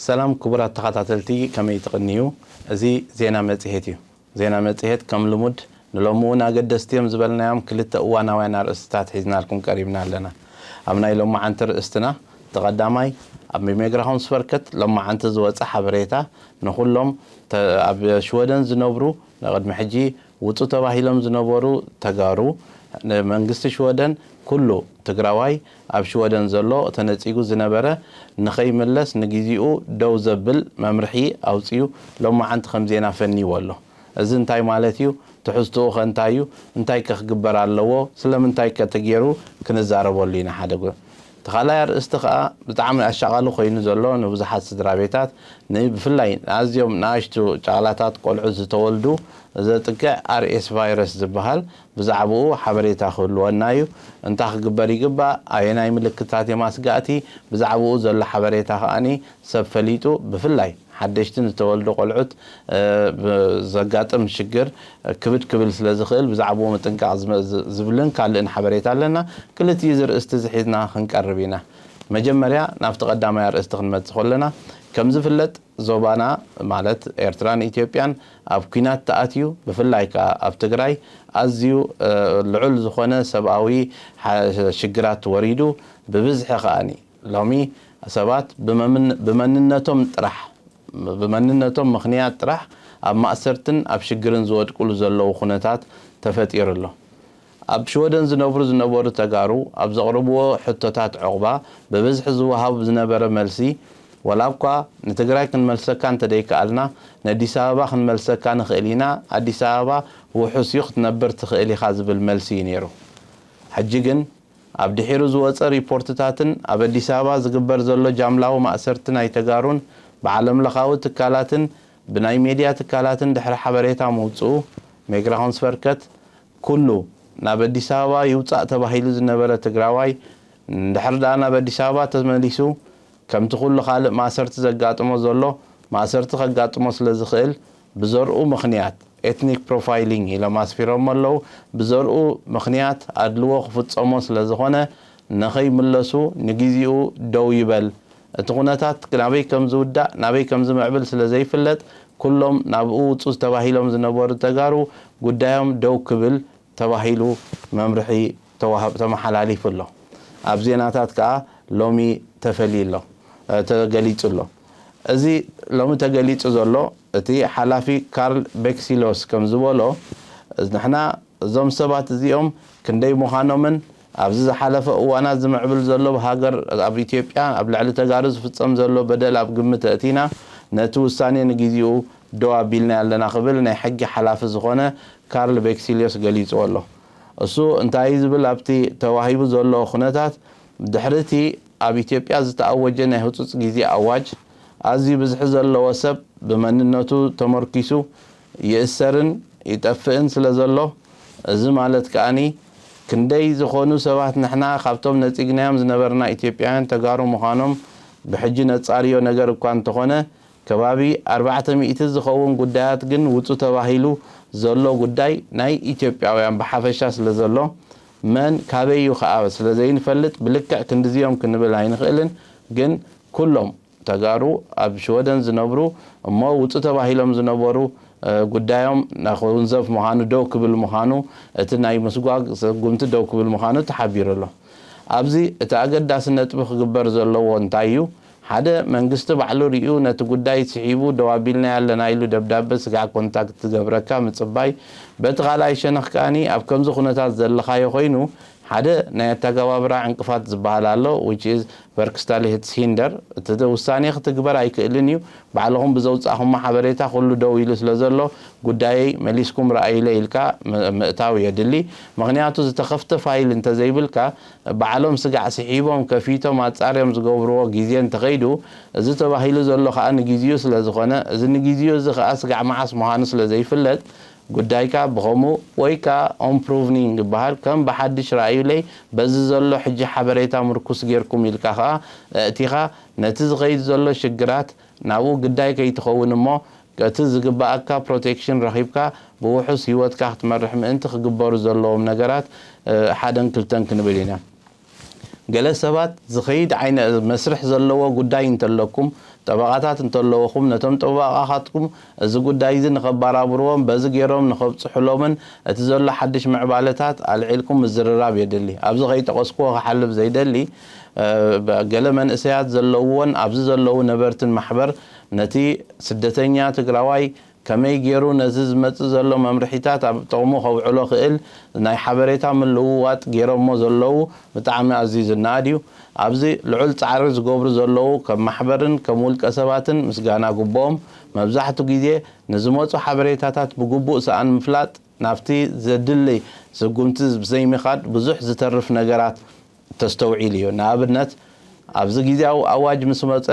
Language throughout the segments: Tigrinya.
ሰላም ክቡራት ተኸታተልቲ፣ ከመይ ትቕንዩ? እዚ ዜና መጽሔት እዩ። ዜና መጽሔት ከም ልሙድ ንሎሚ እውን ኣገደስቲ እዮም ዝበልናዮም ክልተ እዋናውያን ኣርእስትታት ሒዝናልኩም ቀሪብና ኣለና። ኣብ ናይ ሎማዓንቲ ርእስትና፣ እቲ ቀዳማይ፣ ኣብ ሜግራሆንስ ቨርከት ሎማዓንቲ ዝወጸ ሓበሬታ ንኹሎም ተ-፣ ኣብ ሽወደን ዝነብሩ፣ ንቕድሚ ሕጂ ውጹ ተባሂሎም ዝነበሩ ተጋሩ፣ ንመንግስቲ ሽወደን ኩሉ ትግራዋይ ኣብ ሽወደን ዘሎ ተነጺጉ ዝነበረ ንኸይምለስ ንግዜኡ ደው ዘብል መምርሒ ኣውጺኡ ሎማዓንቲ ከም ዜና ፈንይዎ ኣሎ። እዚ እንታይ ማለት እዩ? ትሕዝትኡ ከ እንታይ እዩ? እንታይ ከ ክግበር ኣለዎ? ስለምንታይ ከ ተገይሩ? ክንዛረበሉ ኢና ሓደ ጉ-፣ እቲ ካልኣይ ኣርእስቲ ከኣ ብጣዕሚ ኣሻቓሊ ኮይኑ ዘሎ ንብዙሓት ስድራ ቤታት፣ ን-፣ ብፍላይ ንኣዝዮም ንኣሽቱ ጫቕላታት ቆልዑ ዝተወልዱ ዘጥቅዕ ኣር ኤስ ቫይረስ ዝበሃል ብዛዕባኡ ሓበሬታ ክህልወና እዩ። እንታይ ክግበር ይግባእ? ኣየናይ ምልክታት እዮም ኣስጋእቲ? ብዛዕባኡ ዘሎ ሓበሬታ ከኣኒ ሰብ ፈሊጡ፣ ብፍላይ ሓደሽቲ ዝተወልዱ ቆልዑት፣ እ፣ ብ-፣ ዘጋጥም ሽግር ክብድ ክብል ስለ ዝኽእል ብዛዕባኡ ምጥንቃቕ ዝመ-፣ ዝ-፣ ዝብልን ካልእን ሓበሬታ ኣለና። ክልቲኡ ዝርእስቲ ዝሒዝና ክንቀርብ ኢና። መጀመርያ ናብቲ ቀዳማይ ኣርእስቲ ክንመጽእ ከለና፣ ከም ዝፍለጥ ዞባና ማለት ኤርትራን ኢትዮጵያን ኣብ ኲናት ተኣትዩ፣ ብፍላይ ከኣ ኣብ ትግራይ ኣዝዩ፣ እ፣ ልዑል ዝኾነ ሰብኣዊ ሓ-፣ ሽግራት ወሪዱ፣ ብብዝሒ ከኣኒ ሎሚ ሰባት ብመምን-፣ ብመንነቶም ጥራሕ፣ ብመንነቶም ምኽንያት ጥራሕ ኣብ ማእሰርትን ኣብ ሽግርን ዝወድቁሉ ዘለዉ ኩነታት ተፈጢሩ ኣሎ። ኣብ ሽወደን ዝነብሩ ዝነበሩ ተጋሩ ኣብ ዘቕርብዎ ሕቶታት ዑቕባ ብብዝሒ ዝወሃብ ዝነበረ መልሲ፣ ወላ እኳ ንትግራይ ክንመልሰካ እንተደይከኣልና፣ ንኣዲስ ኣበባ ክንመልሰካ ንኽእል ኢና፣ ኣዲስ ኣበባ ውሑስ እዩ፣ ክትነብር ትኽእል ኢኻ ዝብል መልሲ እዩ ነይሩ። ሕጂ ግን ኣብ ድሒሩ ዝወጸ ሪፖርትታትን ኣብ ኣዲስ ኣበባ ዝግበር ዘሎ ጃምላዊ ማእሰርቲ ናይ ተጋሩን ብዓለምለኻዊ ትካላትን ብናይ ሜድያ ትካላትን ድሕሪ ሓበሬታ ምውጽኡ፣ ሜግራሆንስ ቨርከት ኩሉ ናብ ኣዲስ ኣበባ ይውጻእ ተባሂሉ ዝነበረ ትግራዋይ፣ እንድሕር ደኣ ናብ ኣዲስ ኣበባ ተመሊሱ፣ ከምቲ ኩሉ ካልእ ማእሰርቲ ዘጋጥሞ ዘሎ ማእሰርቲ ከጋጥሞ ስለ ዝኽእል፣ ብዘርኡ ምኽንያት፣ ኤትኒክ ፕሮፋይሊንግ ኢሎም ኣስፊሮሞ ኣለዉ፣ ብዘርኡ ምኽንያት ኣድልዎ ክፍጸሞ ስለ ዝኾነ፣ ንኸይምለሱ ንግዜኡ ደው ይበል። እቲ ኩነታት ናበይ ከም ዝውዳእ፣ ናበይ ከም ዝምዕብል ስለ ዘይፍለጥ፣ ኩሎም ናብኡ ውጹ ተባሂሎም ዝነበሩ ተጋሩ ጉዳዮም ደው ክብል ተባሂሉ መምርሒ ተዋህብ-፣ ተመሓላሊፉ ኣሎ። ኣብ ዜናታት ከኣ ሎሚ ተፈልዩ ኣሎ፣ እ፣ ተገሊጹ ኣሎ። እዚ ሎሚ ተገሊጹ ዘሎ፣ እቲ ሓላፊ ካርል ቤክሲሎስ ከም ዝበሎ፣ ንሕና እዞም ሰባት እዚኦም ክንደይ ምዃኖምን ኣብዚ ዝሓለፈ እዋናት ዝምዕብል ዘሎ ብሃገር ኣብ ኢትዮጵያ ኣብ ልዕሊ ተጋሩ ዝፍጸም ዘሎ በደል ኣብ ግምት ኣእቲና ነቲ ውሳኔ ንግዜኡ ደው ኣቢልና ኣለና ክብል ናይ ሕጊ ሓላፊ ዝኾነ ካርል ቤክሲልዮስ ገሊጹ ኣሎ። እሱ እንታይ እዩ ዝብል ኣብቲ ተዋሂቡ ዘሎ ኩነታት፣ ድሕሪ እቲ ኣብ ኢትዮጵያ ዝተኣወጀ ናይ ህጹጽ ግዜ ኣዋጅ ኣዝዩ ብዝሒ ዘለዎ ሰብ ብመንነቱ ተመርኪሱ ይእሰርን ይጠፍእን ስለ ዘሎ፣ እዚ ማለት ከኣኒ ክንደይ ዝኾኑ ሰባት ንሕና ካብቶም ነጺግናዮም ዝነበርና ኢትዮጵያውያን ተጋሩ ምዃኖም ብሕጂ ነጻርዮ ነገር እኳ እንተኾነ፣ ከባቢ ኣርባዕተ ሚእቲ ዝኸውን ጉዳያት ግን ውጹ ተባሂሉ ዘሎ ጉዳይ ናይ ኢትዮጵያውያን ብሓፈሻ ስለ ዘሎ፣ መን ካበይ እዩ ከኣ ስለ ዘይንፈልጥ ብልክዕ ክንድዚኦም ክንብል ኣይንኽእልን። ግን ኩሎም ተጋሩ ኣብ ሽወደን ዝነብሩ እሞ ውጹ ተባሂሎም ዝነበሩ፣ እ፣ ጉዳዮም ንኽውንዘፍ ምዃኑ፣ ደው ክብል ምዃኑ፣ እቲ ናይ ምስጓግ ስጉምቲ ደው ክብል ምዃኑ ተሓቢሩ ኣሎ። ኣብዚ እቲ ኣገዳሲ ነጥቢ ክግበር ዘለዎ እንታይ እዩ? ሓደ መንግስቲ ባዕሉ ሪኡ ነቲ ጉዳይ ስሒቡ ደው ኣቢልናዮ ኣለና ኢሉ ደብዳበ ስጋዕ ኮንታክት ዝገብረካ ምጽባይ፣ በቲ ካልኣይ ሸነኽ ከኣኒ ኣብ ከምዚ ኩነታት ዘለኻዮ ኮይኑ ሓደ ናይ ኣተገባብራ ዕንቅፋት ዝበሃል ኣሎ፣ which is verkställighetshinder። እቲ ውሳኔ ክትግበር ኣይክእልን እዩ፣ ባዕልኹም ብዘውጻእኹሞ ሓበሬታ ኩሉ ደው ኢሉ ስለ ዘሎ ጉዳየይ መሊስኩም ረኣዩለይ ኢልካ ም-፣ ምእታው የድሊ። ምኽንያቱ ዝተኸፍተ ፋይል እንተዘይብልካ ባዕሎም ስጋዕ ስሒቦም ከፊቶም ኣጻርዮም ዝገብርዎ ግዜ እንተኸይዱ፣ እዚ ተባሂሉ ዘሎ ከኣ ንግዜኡ ስለ ዝኾነ፣ እዚ ንግዜኡ እዚ ከኣ ስጋዕ መዓስ ምዃኑ ስለ ዘይፍለጥ፣ ጉዳይካ ብኸምኡ ወይ ከኣ ኦምፕሩቭኒንግ ይበሃል፣ ከም ብሓድሽ ረኣዩለይ፣ በዚ ዘሎ ሕጂ ሓበሬታ ምርኩስ ጌርኩም ኢልካ ከኣ ኣእቲኻ፣ ነቲ ዝኸይድ ዘሎ ሽግራት ናብኡ ግዳይ ከይትኸውን እሞ፣ እቲ ዝግበኣካ ፕሮቴክሽን ረኺብካ ብውሑስ ህይወትካ ክትመርሕ ምእንቲ ክግበሩ ዘለዎም ነገራት፣ እ፣ ሓደን ክልተን ክንብል ኢና። ገለ ሰባት ዝኸይድ ዓይነ መስርሕ ዘለዎ ጉዳይ እንተለኩም፣ ጠበቓታት እንተለወኹም፣ ነቶም ጠበቓኻትኩም እዚ ጉዳይ እዚ ንኸባራብርዎም፣ በዚ ገይሮም ንኸብጽሑሎምን እቲ ዘሎ ሓድሽ ምዕባለታት ኣልዒልኩም ምዝርራብ የድሊ። ኣብዚ ከይጠቐስክዎ ክሓልፍ ዘይደሊ፣ እ፣ ገለ መንእሰያት ዘለውዎን ኣብዚ ዘለዉ ነበርትን ማሕበር ነቲ ስደተኛ ትግራዋይ ከመይ ገይሩ ነዚ ዝመጽእ ዘሎ መምርሒታት ኣብ ጥቕሙ ከውዕሎ ክእል ናይ ሓበሬታ ምልውዋጥ ገይሮሞ ዘለዉ ብጣዕሚ ኣዝዩ ዝነኣድ እዩ። ኣብዚ ልዑል ጻዕሪ ዝገብሩ ዘለዉ ከም ማሕበርን ከም ውልቀ ሰባትን ምስጋና ግብኦም። መብዛሕቱ ግዜ ንዝመጹ ሓበሬታታት ብግቡእ ሰኣን ምፍላጥ ናብቲ ዘድሊ ስጉምቲ ብዘይምኻድ ብዙሕ ዝተርፍ ነገራት ተስተውዒሉ እዩ። ንኣብነት፣ ኣብዚ ግዜያዊ ኣዋጅ ምስ መጸ፣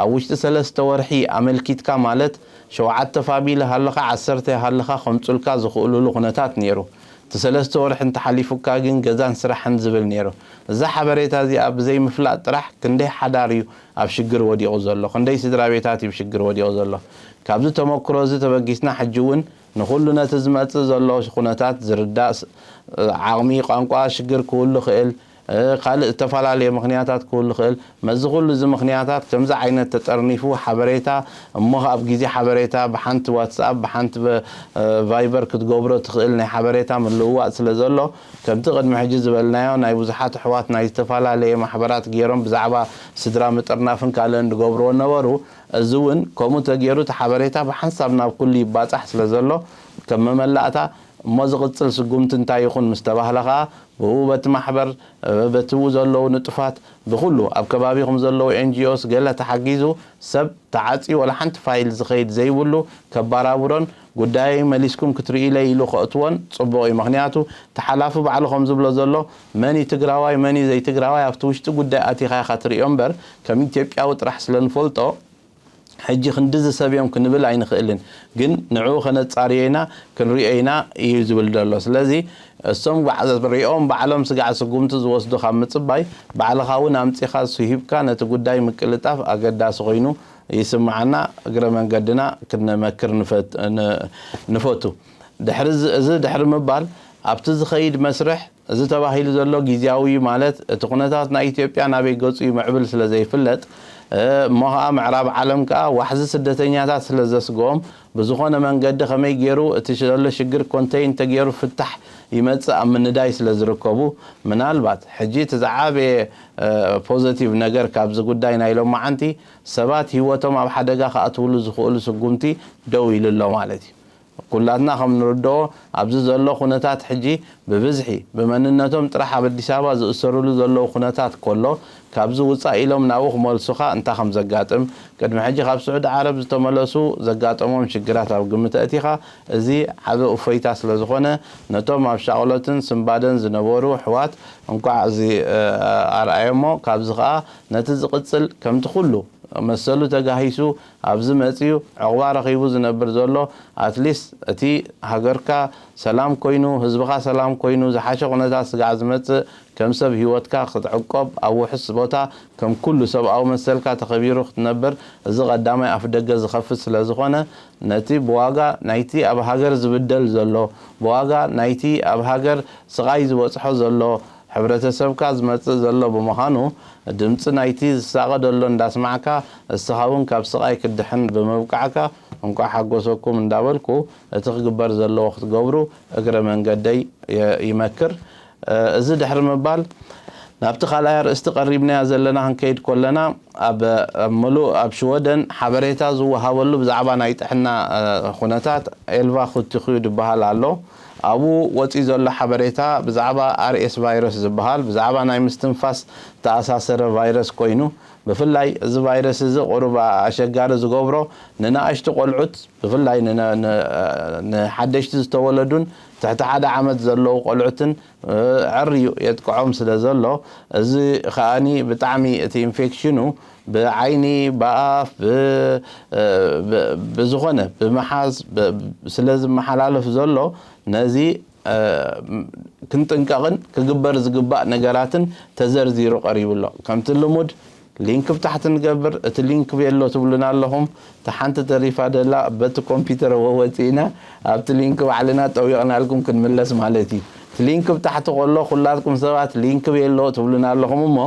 ኣብ ውሽጢ ሰለስተ ወርሒ ኣመልኪትካ፣ ማለት ሸውዓተ ፋሚሊ ሃለኻ፣ ዓሰርተ ሃለኻ ከምጹልካ ዝኽእሉሉ ኩነታት ነይሩ። እቲ ሰለስተ ወርሒ እንተሓሊፉካ ግን ገዛን ስራሕን ዝብል ነይሩ። እዚ ሓበሬታ እዚ ኣብ ዘይምፍላጥ ጥራሕ ክንደይ ሓዳር እዩ ኣብ ሽግር ወዲቑ ዘሎ፣ ክንደይ ስድራ ቤታት እዩ ኣብ ሽግር ወዲቑ ዘሎ። ካብዚ ተመክሮ እዚ ተበጊስና ሕጂ እውን ንኹሉ ነቲ ዝመጽእ ዘሎ ኩነታት ዝርዳእ ስ-፣ ዓቕሚ ቋንቋ ሽግር ክህሉ ክእል፣ እ፣ ካልእ ዝተፈላለየ ምኽንያታት ክህሉ ክእል። መዚ ኩሉ እዚ ምኽንያታት ከምዚ ዓይነት ተጠርኒፉ ሓበሬታ እሞ ኣብ ግዜ ሓበሬታ ብሓንቲ ዋትስኣፕ ብሓንቲ ቨ-፣ እ፣ ቫይበር ክትገብሮ ትኽእል ናይ ሓበሬታ ምልውዋጥ ስለ ዘሎ ከምቲ ቅድሚ ሕጂ ዝበልናዮ ናይ ብዙሓት ኣሕዋት ናይ ዝተፈላለየ ማሕበራት ገይሮም ብዛዕባ ስድራ ምጥርናፍን ካልእን ዝገብርዎ ነበሩ። እዚ እውን ከምኡ ተገይሩ እቲ ሓበሬታ ብሓንሳብ ናብ ኩሉ ይባጻሕ ስለ ዘሎ ከም መመላእታ እሞ ዝቕጽል ስጉምቲ እንታይ ይኹን ምስ ተባህለ ከኣ ብኡ በቲ ማሕበር በቲ ዘለዉ ንጡፋት ብኹሉ ኣብ ከባቢኹም ዘለዉ ኤንጂኦስ ገለ ተሓጊዙ ሰብ ተዓጽዩ ወላ ሓንቲ ፋይል ዝኸይድ ዘይብሉ ከባራብሮን ጉዳየይ መሊስኩም ክትርእዩለይ ኢሉ ከእትዎን ጽቡቕ እዩ። ምኽንያቱ እቲ ሓላፊ ባዕሉ ከም ዝብሎ ዘሎ መን እዩ ትግራዋይ መን እዩ ዘይትግራዋይ ኣብቲ ውሽጢ ጉዳይ ኣቲኻ ኢኻ ትርእዮ እምበር ከም ኢትዮጵያዊ ጥራሕ ስለ ንፈልጦ ሕጂ ክንድዚ ሰብ እዮም ክንብል ኣይንኽእልን፣ ግን ንዕኡ ከነጻርዮ ኢና ክንሪኦ ኢና እዩ ዝብል ዘሎ። ስለዚ እሶም ጓዕ-፣ ሪኦም ባዕሎም ስጋዕ ስጉምቲ ዝወስዱ ካብ ምጽባይ ባዕልኻ እውን ኣምጺኻ እሱ ሂብካ ነቲ ጉዳይ ምቅልጣፍ ኣገዳሲ ኮይኑ ይስምዓና። እግረ መንገድና ክንመክር ንፈት-፣ ን-፣ ንፈቱ። ድሕሪ እዚ፣ እዚ ድሕሪ ምባል ኣብቲ ዝኸይድ መስርሕ እዚ ተባሂሉ ዘሎ ግዝያዊ ማለት እቲ ኩነታት ናይ ኢትዮጵያ ናበይ ገጹ ይምዕብል ስለ ዘይፍለጥ፣ እ፣ እሞ ኸኣ ምዕራብ ዓለም ከኣ ዋሕዚ ስደተኛታት ስለ ዘስግኦም ብዝኾነ መንገዲ ከመይ ገይሩ እቲ ዘሎ ሽግር ኮንተይን ተገይሩ ፍታሕ ይመጽእ ኣብ ምንዳይ ስለ ዝርከቡ ምናልባት ሕጂ እቲ ዝዓበየ፣ እ፣ ፖዘቲቭ ነገር ካብዚ ጉዳይ ናይ ሎማዓንቲ ሰባት ህይወቶም ኣብ ሓደጋ ከኣትውሉ ዝኽእሉ ስጉምቲ ደው ኢሉ ኣሎ ማለት እዩ። ኩላትና ከም ንርድኦ ኣብዚ ዘሎ ኩነታት ሕጂ ብብዝሒ ብመንነቶም ጥራሕ ኣብ ኣዲስ ኣበባ ዝእሰርሉ ዘለዉ ኩነታት ኮሎ ካብዚ ውፃእ ኢሎም ናብኡ ክመልሱኻ እንታይ ከም ዘጋጥም ቅድሚ ሕጂ ካብ ስዑዲ ዓረብ ዝተመለሱ ዘጋጠሞም ሽግራት ኣብ ግምት ኣእቲኻ እዚ ዓቢ እፎይታ ስለ ዝኾነ ነቶም ኣብ ሻቕሎትን ስንባደን ዝነበሩ ኣሕዋት እንቋዕ እዚ ኣርኣዮሞ ካብዚ ኸኣ ነቲ ዝቕጽል ከምቲ ኩሉ መሰሉ ተጋሂሱ ኣብዚ መጺኡ ዕቑባ ረኺቡ ዝነብር ዘሎ ኣትሊስት እቲ ሃገርካ ሰላም ኮይኑ ህዝብኻ ሰላም ኮይኑ ዝሓሸ ኩነታት ስጋዕ ዝመጽእ ከም ሰብ ህይወትካ ክትዕቆብ ኣብ ውሑስ ቦታ ከም ኩሉ ሰብኣዊ መሰልካ ተኸቢሩ ክትነብር እዚ ቀዳማይ ኣፍ ደገ ዝኸፍት ስለ ዝኾነ ነቲ ብዋጋ ናይቲ ኣብ ሃገር ዝብደል ዘሎ ብዋጋ ናይቲ ኣብ ሃገር ስቓይ ዝበጽሖ ዘሎ ሕብረተሰብካ ዝመጽእ ዘሎ ብምዃኑ ድምጺ ናይቲ ዝሳቐ ዘሎ እንዳስማዕካ እስኻ እውን ካብ ስቓይ ክትድሕን ብምብቃዕካ እንቋዕ ሓጎሰኩም እንዳበልኩ እቲ ክግበር ዘለዎ ክትገብሩ እግረ መንገደይ ይመክር። እዚ ድሕሪ ምባል ናብቲ ካልኣይ ኣርእስቲ ቀሪብናዮ ዘለና ክንከይድ ኮለና ኣብ ምሉእ ኣብ ሽወደን ሓበሬታ ዝወሃበሉ ብዛዕባ ናይ ጥዕና ኩነታት ኤልቫ ኩቲኽዩ ዝበሃል ኣሎ። ኣብኡ ወፂኡ ዘሎ ሓበሬታ ብዛዕባ ኣርኤስ ቫይረስ ዝበሃል ብዛዕባ ናይ ምስትንፋስ ተኣሳሰረ ቫይረስ ኮይኑ ብፍላይ እዚ ቫይረስ እዚ ቁሩብ ኣሸጋሪ ዝገብሮ ንንኣሽቱ ቆልዑት ብፍላይ ንሓደሽቲ ዝተወለዱን ትሕቲ ሓደ ዓመት ዘለዉ ቆልዑትን ዕር እዩ የጥቅዖም ስለ ዘሎ እዚ ከኣኒ ብጣዕሚ እቲ ኢንፌክሽኑ ብዓይኒ ብኣፍ ብዝኾነ ብምሓዝ ስለ ዝመሓላለፍ ዘሎ ነዚ ክንጥንቀቕን ክግበር ዝግባእ ነገራትን ተዘርዚሩ ቀሪቡ ኣሎ። ከምቲ ልሙድ ሊንክ ብታሕቲ ንገብር። እቲ ሊንክ የሎ ትብሉና ኣለኹም። እታ ሓንቲ ተሪፋ ደላ በቲ ኮምፒውተር ወወፂእና ኣብቲ ሊንክ ባዕልና ጠዊቕናልኩም ክንምለስ ማለት እዩ። እቲ ሊንክ ብታሕቲ ከሎ ኩላትኩም ሰባት ሊንክ የሎ ትብሉና ኣለኹም እሞ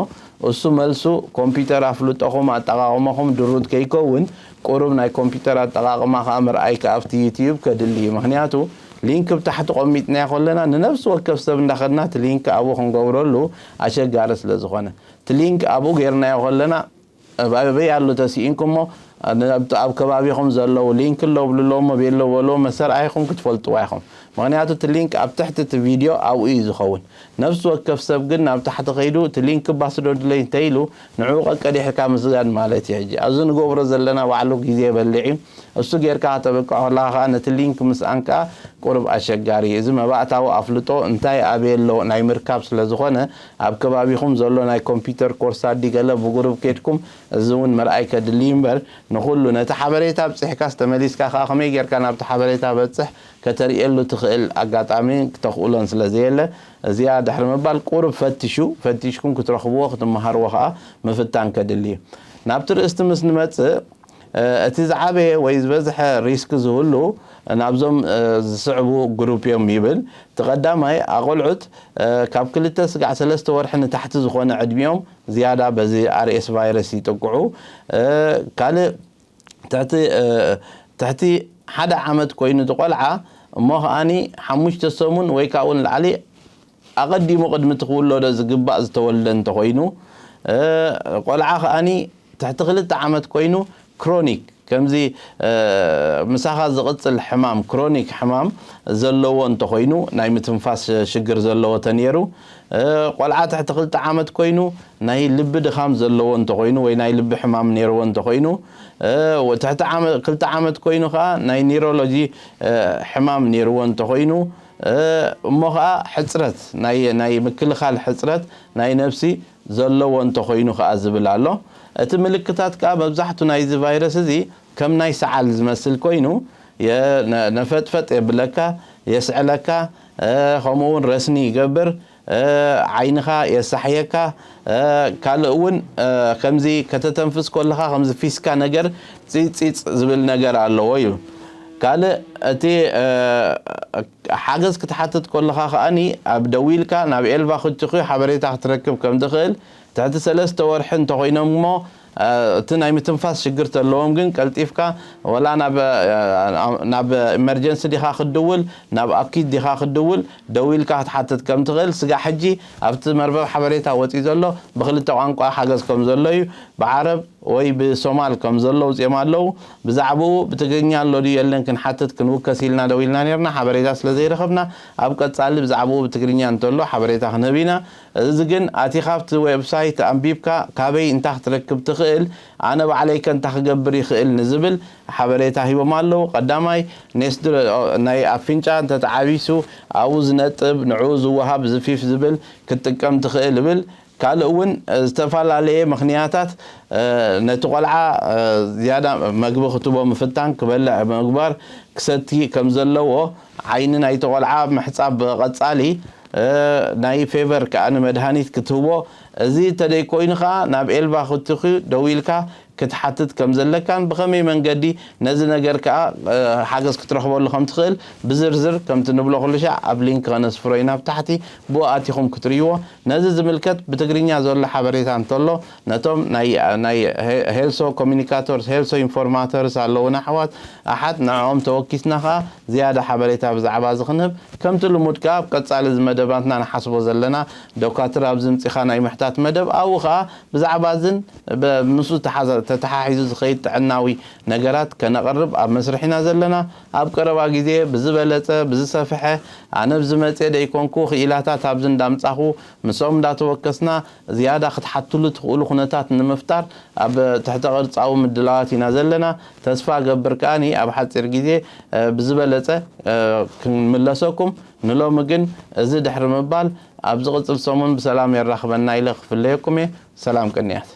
እሱ መልሱ ኮምፒውተር ኣፍልጦኹም ኣጠቓቕመኹም ድሩት ከይከውን ቁሩብ ናይ ኮምፒውተር ኣጠቓቕማ ከዓ ምርኣይ ከዓ ኣብቲ ዩትዩብ ከድሊ እዩ። ምክንያቱ ሊንክ ብታሕቲ ቆሚጥናዮ ከለና ንነብሲ ወከፍ ሰብ እንዳኸድና እቲ ሊንክ ኣብኡ ክንገብረሉ ኣሸጋሪ ስለ ዝኾነ እቲ ሊንክ ኣብኡ ጌርናዮ ከለና ኣበይ ኣሎ ተሲኢንኩሞ ኣብ ከባቢኹም ዘለዉ ሊንክ ኣለዉ ብልለዎ ሞቤሎ በልዎ መሰር ኣይኹም ክትፈልጥዋ ኢኹም። ምክንያቱ እቲ ሊንክ ኣብ ትሕቲ እቲ ቪድዮ ኣብኡ እዩ ዝኸውን። ነፍሲ ወከፍ ሰብ ግን ናብ ታሕቲ ከይዱ እቲ ሊንክ ባስዶ ድለይ እንተኢሉ ንዕኡ ቀቀዲሕካ ምስጋድ ማለት እዩ። ሕጂ ኣብዚ ንገብሮ ዘለና ባዕሉ ግዜ የበልዕ እዩ። እሱ ጌርካ ከተብቅዖ ከለኻ ከዓ ነቲ ሊንክ ምስኣን ከዓ ቁሩብ ኣሸጋሪ እዩ። እዚ መባእታዊ ኣፍልጦ እንታይ ኣበይ ኣሎ ናይ ምርካብ ስለ ዝኾነ ኣብ ከባቢኹም ዘሎ ናይ ኮምፒውተር ኮርሳት ድዩ ገለ ብጉሩብ ኬድኩም እዚ እውን ምርኣይ ከድሊ እዩ እምበር ንኹሉ ነቲ ሓበሬታ ኣብፂሕካስ ተመሊስካ ከዓ ከመይ ጌርካ ናብቲ ሓበሬታ በፅሕ ከተርእየሉ ትኽእል ኣጋጣሚ ክተኽእሎን ስለ ዘየለ እዚኣ ድሕሪ ምባል ቁሩብ ፈትሹ ፈቲሽኩም ክትረኽብዎ ክትመሃርዎ ከዓ ምፍታን ከድሊ እዩ። ናብቲ ርእስቲ ምስ ንመፅእ እቲ ዝዓበየ ወይ ዝበዝሐ ሪስክ ዝህሉ ናብዞም ዝስዕቡ ግሩፕ እዮም ይብል። እቲ ቀዳማይ ኣቆልዑት ካብ ክልተ ስጋዕ ሰለስተ ወርሒ ንታሕቲ ዝኾነ ዕድሚኦም ዝያዳ በዚ ኣርኤስ ቫይረስ ይጥቅዑ። ካልእ ትሕቲ ትሕቲ ሓደ ዓመት ኮይኑ ዝቆልዓ እሞ ከዓኒ ሓሙሽተ ሰሙን ወይ ካብኡ ንላዕሊ ኣቐዲሙ ቅድሚ እቲ ክውለዶ ዝግባእ ዝተወልደ እንተኾይኑ፣ ቆልዓ ከኣኒ ትሕቲ ክልተ ዓመት ኮይኑ ክሮኒክ ከምዚ ምሳኻ ዝቕጽል ሕማም ክሮኒክ ሕማም ዘለዎ እንተኾይኑ ናይ ምትንፋስ ሽግር ዘለዎ ተነይሩ፣ ቆልዓ ትሕቲ ክልተ ዓመት ኮይኑ ናይ ልቢ ድኻም ዘለዎ እንተኾይኑ ወይ ናይ ልቢ ሕማም ነይርዎ እንተኾይኑ፣ ትሕቲ ክልተ ዓመት ኮይኑ ከዓ ናይ ኒውሮሎጂ ሕማም ነይርዎ እንተኾይኑ፣ እሞ ከዓ ሕፅረት ናይ ምክልኻል ሕፅረት ናይ ነብሲ ዘለዎ እንተኾይኑ ከዓ ዝብል ኣሎ። እቲ ምልክታት ከዓ መብዛሕቱ ናይዚ ቫይረስ እዚ ከም ናይ ሰዓል ዝመስል ኮይኑ ነፈጥፈጥ የብለካ፣ የስዕለካ፣ ከምኡ እውን ረስኒ ይገብር፣ ዓይንኻ የሳሕየካ፣ ካልእ እውን ከምዚ ከተተንፍስ ከለኻ ከምዚ ፊስካ ነገር ፂፂፅ ዝብል ነገር ኣለዎ እዩ። ካልእ እቲ ሓገዝ ክትሓትት ከለኻ ከኣኒ ኣብ ደዊልካ ናብ ኤልቫ ክትችኽዩ ሓበሬታ ክትረክብ ከም ትኽእል ትሕቲ ሰለስተ ወርሒ እንተኾይኖም እሞ እቲ ናይ ምትንፋስ ሽግር ተለዎም ግን ቀልጢፍካ ወላ ናብ ኢመርጀንሲ ዲኻ ክትድውል ናብ ኣኪት ዲኻ ክትድውል ደዊልካ ክትሓትት ከም ትኽእል ስጋዕ ሕጂ ኣብቲ መርበብ ሓበሬታ ወፂኡ ዘሎ ብክልተ ቋንቋ ሓገዝ ከም ዘሎ እዩ። ብዓረብ ወይ ብሶማል ከም ዘሎ ውፅኦም ኣለዉ። ብዛዕባኡ ብትግርኛ ኣሎ ድዩ የለን ክንሓትት ክንውከስ ኢልና ደዊልና ነርና ሓበሬታ ስለ ዘይረኸብና ኣብ ቀፃሊ ብዛዕባኡ ብትግርኛ እንተሎ ሓበሬታ ክንህብ ኢና። እዚ ግን ኣቲኻ ኣብቲ ዌብሳይት ኣንቢብካ ካበይ እንታይ ክትረክብ ትኽእል ኣነ ባዕለይከ እንታይ ክገብር ይኽእል ንዝብል ሓበሬታ ሂቦም ኣለዉ። ቀዳማይ ኔስድሮ ናይ ኣፍንጫ እንተተዓቢሱ ኣብኡ ዝነጥብ ንዕኡ ዝወሃብ ዝፊፍ ዝብል ክትጥቀም ትኽእል እብል። ካልእ እውን ዝተፈላለየ ምኽንያታት ነቲ ቆልዓ ዝያዳ መግቢ ክትቦ ምፍታን ክበልዕ ምግባር ክሰቲ ከም ዘለዎ ዓይኒ ናይቲ ቆልዓ ምሕፃብ ብቐፃሊ ናይ ፌቨር ከዓ ንመድሃኒት ክትህቦ እዚ ተደይ ኮይኑ ከዓ ናብ ኤልቫ ክትትኺ ደው ኢልካ ክትሓትት ከም ዘለካን ብኸመይ መንገዲ ነዚ ነገር ከዓ ሓገዝ ክትረኽበሉ ከም ትኽእል ብዝርዝር ከምቲ ንብሎ ኩሉ ሻዕ ኣብ ሊንክ ከነስፍሮ ኢና ኣብ ታሕቲ ብኡ ኣቲኹም ክትርእይዎ። ነዚ ዝምልከት ብትግርኛ ዘሎ ሓበሬታ እንተሎ ነቶም ናይ ሄልሶ ኮሚኒካተርስ ሄልሶ ኢንፎርማተርስ ኣለዉና ኣሕዋት ኣሓት ንዕኦም ተወኪስና ከዓ ዝያዳ ሓበሬታ ብዛዕባ እዚ ክንህብ ከምቲ ልሙድ ከዓ ኣብ ቀፃሊ እዚ መደባትና ንሓስቦ ዘለና ዶካትር ኣብዚ ምፂኻ ናይ ምሕታት መደብ ኣብኡ ከዓ ብዛዕባ እዝን ምስኡ ተተሓሒዙ ዝኸይድ ጥዕናዊ ነገራት ከነቕርብ ኣብ መስርሕ ኢና ዘለና። ኣብ ቀረባ ግዜ ብዝበለፀ ብዝሰፍሐ ኣነ ብዝመፅእ ደይኮንኩ ክኢላታት ኣብዚ እንዳምፃኹ ምስኦም እንዳተወከስና ዝያዳ ክትሓትሉ ትኽእሉ ኩነታት ንምፍጣር ኣብ ትሕተ ቅርፃዊ ምድላዋት ኢና ዘለና። ተስፋ ገብር ከኣኒ ኣብ ሓፂር ግዜ ብዝበለፀ ክንምለሰኩም። ንሎሚ ግን እዚ ድሕሪ ምባል ኣብ ዝቕፅል ሰሙን ብሰላም የራኽበና ኢለ ክፍለየኩም እየ። ሰላም ቅንያት።